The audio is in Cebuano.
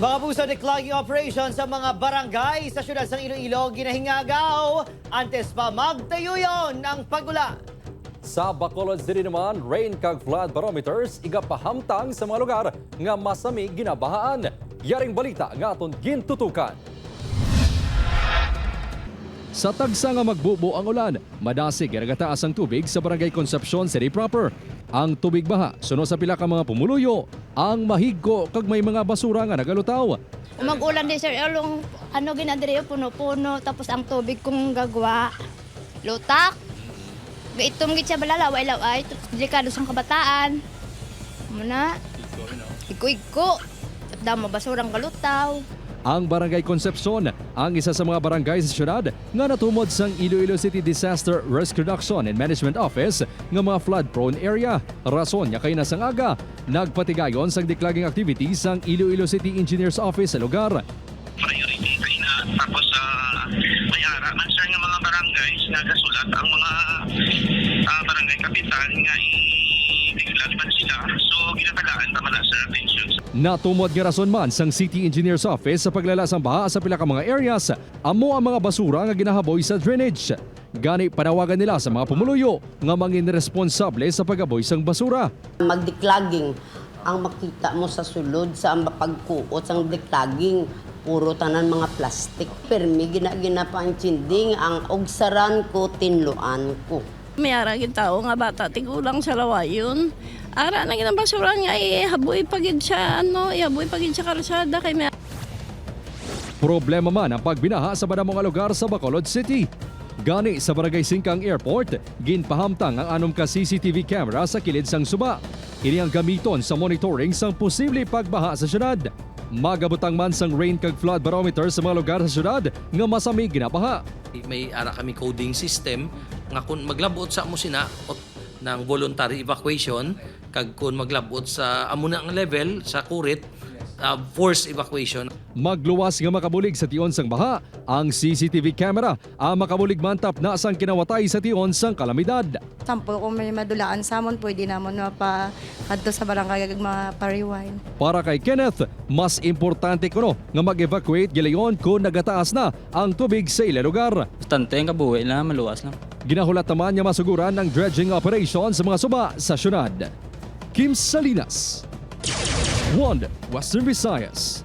Mga puso, declogging operation sa mga barangay sa syudad sang Iloilo ginahingagaw antes pa magtayuyon ng pagulan. Sa Bacolod City naman, rain kag flood barometers igapahamtang sa mga lugar nga masami ginabahaan. Yaring balita nga aton gintutukan. Sa tagsa nga magbubo ang ulan, madasig nga nagataas ang tubig sa Barangay Concepcion City proper. Ang tubig baha suno sa pila ka mga pumuluyo, ang mahigko kag may mga basura nga nagalutaw. Umag-ulan din, sir, along ano ginadiri puno-puno, tapos ang tubig kong gagwa lutak. Gaitom gid siya balala, way laway, tapos delikado sa kabataan. Muna. Iko-iko. Damo basurang galutaw. Ang Barangay Concepcion ang isa sa mga barangay sa syudad nga natumod sang Iloilo City Disaster Risk Reduction and Management Office nga mga flood-prone area. Rason nga kay nasang aga, nagpatigayon sang declogging activities sang Iloilo City Engineers Office sa lugar. Priority kay na tapos may ara man sir nga mga barangays nga gasulat ang mga barangay kapitan nga i-declare man sila, so ginatagaan ta man na sir attention. Natumod nga rason man sang City Engineers Office sa paglala sang baha sa pila ka mga areas, amo ang mga basura nga ginahaboy sa drainage. Gani panawagan nila sa mga pumuluyo nga mangin responsable sa pagaboy sang basura. Mag-declogging, ang makita mo sa sulod sa ang pagkuot sang declogging, puro tanan mga plastic. Permi gina pa ang ang ugsaran ko, tinluan ko. May ara gid tao nga bata tigulang sa lawayon. Ara na gid ang basura nga ihaboy pagid sa ano, ihaboy pagid sa kalsada kay may Problema man ang pagbinaha sa madamo nga lugar sa Bacolod City. Gani sa Barangay Singkang Airport, ginpahamtang ang anom ka CCTV camera sa kilid sang suba. Ini ang gamiton sa monitoring sang posible pagbaha sa syudad. Magabutang man sang rain kag flood barometer sa mga lugar sa syudad nga masami ginabaha. May ara kami coding system nga kung maglabot sa amo sina ng voluntary evacuation, kag kung maglabot sa amo na ang level sa kurit, forced evacuation. Magluwas nga makabulig sa tion sang baha, ang CCTV camera ang makabulig mantap na sang kinawatay sa tion sang kalamidad. Sample, kung may madulaan sa amon, pwede namon mapa kadto sa barangay kag mapa-rewind. Para kay Kenneth, mas importante kuno nga mag-evacuate gilayon kung nagataas na ang tubig sa ila lugar. Bastante ang kabuhi na, maluwas lang. Ginahulat naman niya masuguran ng dredging operation sa mga suba sa syudad. Kim Salinas, 1 Western Visayas.